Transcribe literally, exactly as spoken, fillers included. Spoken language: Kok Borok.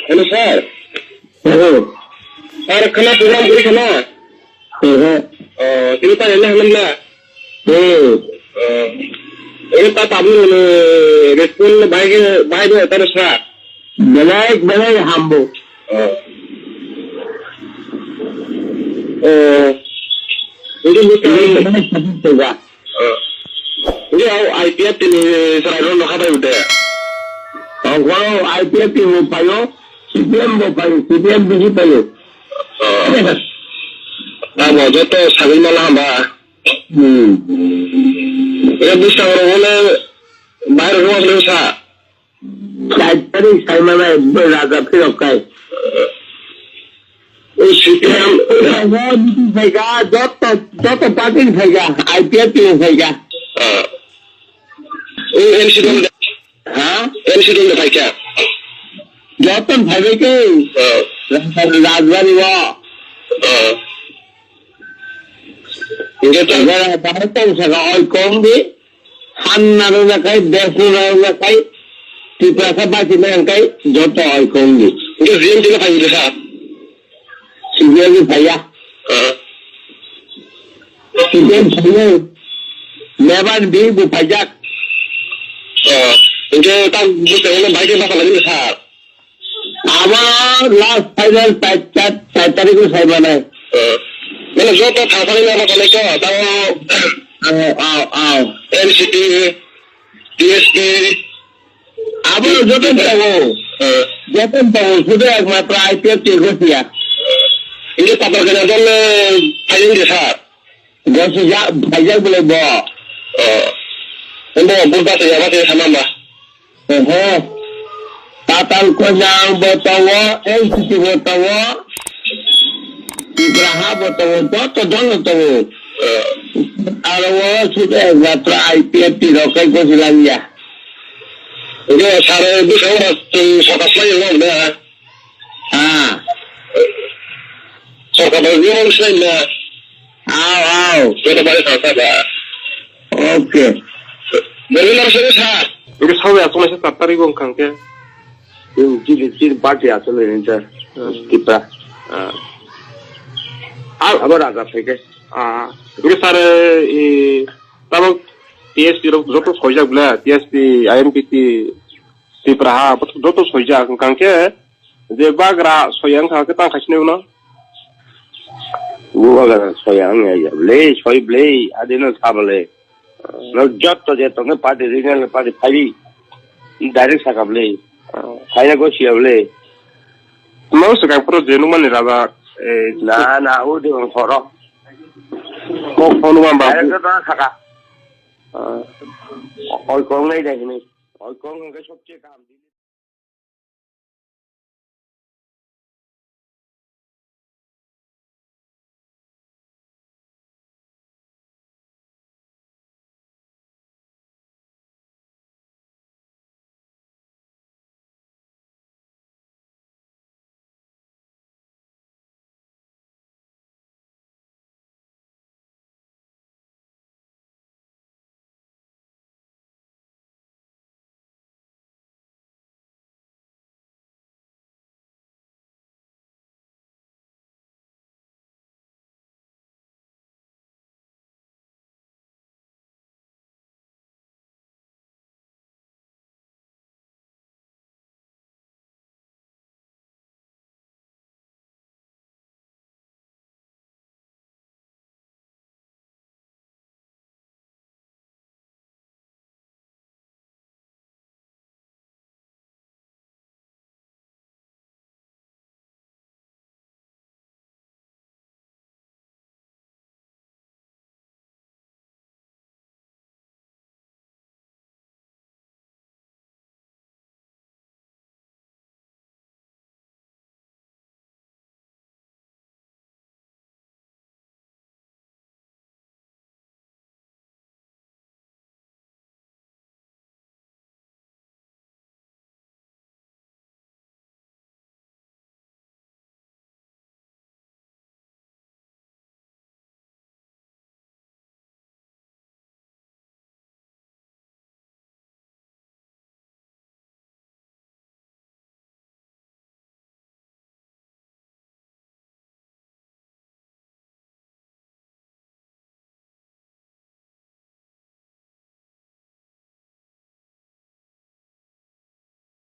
Hello, sir. Hello. Sir, khana program guri khana? Oho. Oh, sini pa ele hamla. Hmm. Oh. Ini pa tabu ni respond bai ke, bai do tar sa. Belai, belai hambo. Oh. Oh. Ini bukan. Ini belai sabun tega. Oh. Ini au I P F T ni serai ro nokha bai ude. Oh, kalau I P F T ni payo, C P M bo payo, C P M B G payo. Oh. Abo joto sagwi mala hamba. Hmm. Ere bwskango hwnle bahai rok wng sa. Char tarik sai mala raja phirok kai. O C P M. Phaika, joto, joto party phaika, I P F T phaika. Ah. O N C dol de. Ha? N C dol de phaika. Joto phaibai ke. Ah. Rajbari o. Ah. Hingke to. Bahai tong saka oi kong di. Han narwkna khai, desh no narwkna khai, Tiprasa bachina hwnkhe joto oikong di. Hingke C P M ni phai wngkha sa? C P M ni phaiya. Ah. C P M phaiya. Leban bi bo phaijak. Ah. Hingke ta bwskango bai khe basa lagina sa? Abo last final char, char, char tarikh o sai manai. Eh, mane joto thangthangni abo kalaikha, tamo, eh, ao, ao. N C P, T S P. Abo joto tongo. Eh. Joto tongo, sudu ekmatro I P F T gosia. Ini pator kena dol, eh, phaiyung de sir. Gosi ja, phaijak bole bo. Oh. Bo, bo basa ya, basa ya sama ba. Oho. Tatal Konyang bo tongo, N C P bo tongo, Tipraha bo tongo, joto dol no tongo. Oh. Aro o sudu ekmatro I P F T rok kai gosi langya. Oke, sare bwskango ba, um, sokas lai no na. Ah. Sorkar bai rule swnai na. Ao, ao. Joto bai sa sa ba. Okay. Berwi lar sari sa. Ini sawi asong sa char tarik wng kang ke. Ini jili jili party asole ini ta. Hmm. Kita. Ah. Al abo raja phaike. Ah. Ini sare i tabok T S P rok joto soijak bla, T S P, I N P T, Tipraha, joto soijak wng kang ke. Je bagra soya wngkha khe tang khaisini uno. Bubagra soya wngya ya ble, soi ble, adino sa ble. No jotto je tongo party, regional party phai. Direct saka ble. Phaina go siya ble. Mo swkang phuru je nukmani raja, eh, na, na, o de ang khoro. Kok phone ma ba. Direct to saka. Ah. Oi kong nai dai hini. Oi kong ngai sobche kam.